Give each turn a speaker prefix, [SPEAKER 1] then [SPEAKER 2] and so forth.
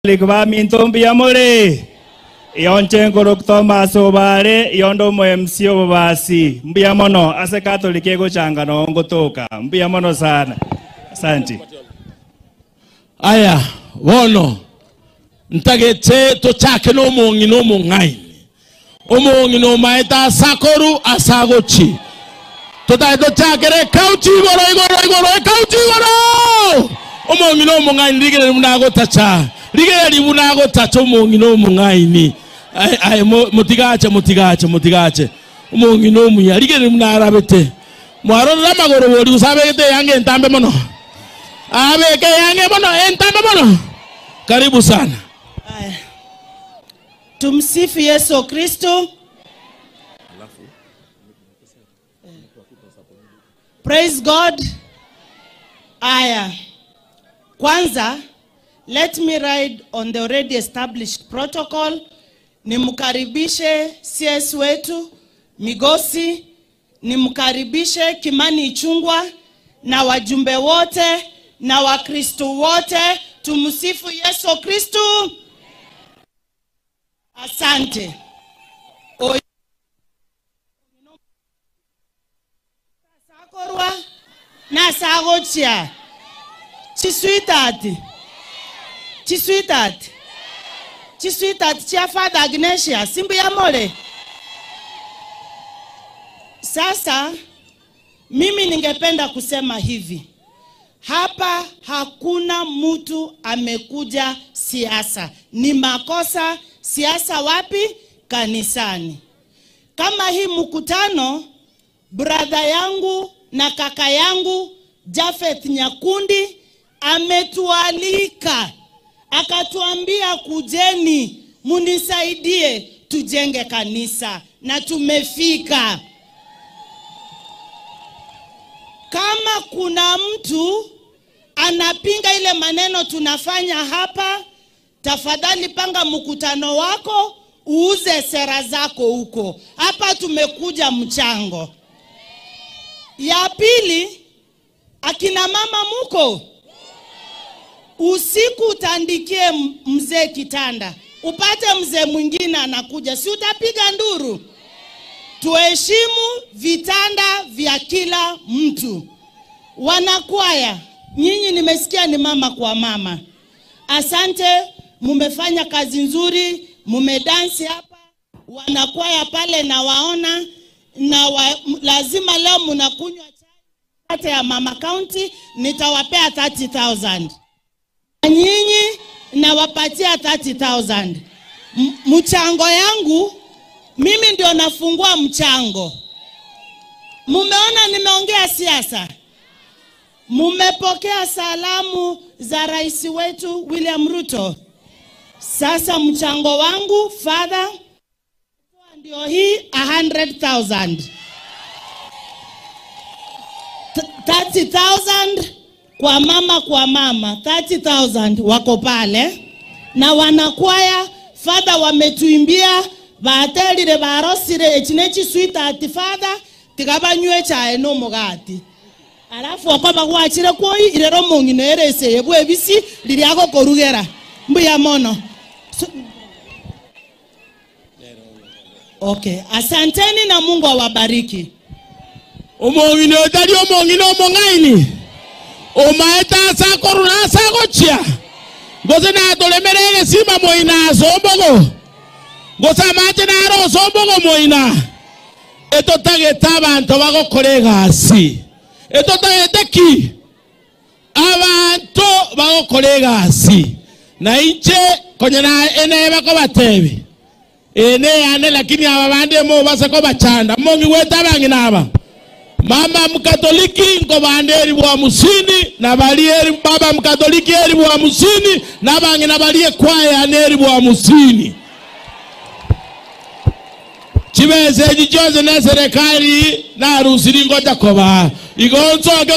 [SPEAKER 1] Catholic ba minto mbiyamore. Iyonche ngorok Thomas Obare, iyondo mo MC Obasi. Mbiyamono ase Catholic ego changano ngotoka. Mbiyamono sana. Asante.
[SPEAKER 2] Aya, wono. Ntagete tochake no mongi no mongaini. Omongi no maeta sakoru asagochi. Totae tochakere kauchi igoro igoro igoro kauchi igoro. Omongi no mongaini rigere munago tacha. Rigere munago tacha omongi no mongaini. Ai ai motigache motigache motigache. Omongi no muya rigere munarabete. Mwarora magoro bori usabete yange entambe mono. Abeke yange mono entambe mono. Karibu sana.
[SPEAKER 3] Tumsifu Yesu Kristo. Praise God. Aya. Kwanza, let me ride on the already established protocol. Nimkaribishe CS wetu Migosi, nimkaribishe Kimani Ichung'wah na wajumbe wote na Wakristo wote. Tumsifu Yesu Kristo. Asante. Sakorwa na sagochia. Chisweetheart. Chisweetheart. Chisweetheart chia Father Agnesia. Simbu ya mole. Sasa mimi ningependa kusema hivi. Hapa hakuna mtu amekuja siasa. Ni makosa. Siasa wapi? Kanisani. Kama hii mkutano, brother yangu na kaka yangu Jafeth Nyakundi ametualika. Akatuambia kujeni, munisaidie tujenge kanisa. Na tumefika. Kama kuna mtu anapinga ile maneno tunafanya hapa, tafadhali panga mkutano wako, uuze sera zako huko. Hapa tumekuja mchango. Ya pili, akina mama muko, usiku utandikie mzee kitanda, upate mzee mwingine anakuja, si utapiga nduru? Tuheshimu vitanda vya kila mtu. Wanakwaya, nyinyi nimesikia ni mama kwa mama. Asante, mumefanya kazi nzuri, mumedansi hapa, wanakwaya pale na waona, na lazima leo mnakunywa chai ya Mama County, nitawapea 30,000. Na nyinyi nawapatia 30,000. Mchango yangu, mimi ndio nafungua mchango. Mumeona nimeongea siasa. Mumepokea salamu za rais wetu William Ruto. Sasa mchango wangu, Father, ndio hii 100,000. 30,000 kwa mama kwa mama, 30,000 wako pale. Na wanakwaya, Father wametuimbia, baatelire barosire echinechi sweetheart Father, tigabanywe chae no mugati. Alafu wakoba gwachire kwoi irero mongino erese yebwe ebisi liriako korugera. Mbuya mono. Okay, asanteni na Mungu awabariki.
[SPEAKER 2] Omongino tari omongino omongaini. Omaeta sakoru na sagochia. Gose na tolemerere sima moina sombogo. Gose amache na aro sombogo moina. Etotageta abantu bagokora egasi. Etotagete ki? Abantu bagokora egasi. Na inche konye na ene bakobatebi. Ene ane lakini ababande mo basako bachanda. Mongi weta bangina aba. Mama mkatoliki nkobande elibu 50 na bali baba mkatoliki elibu 50 na bangina balie kwaya ane elibu 50. Chibeze jijoze na serikali na rusiri ngoja koba. Igonzo.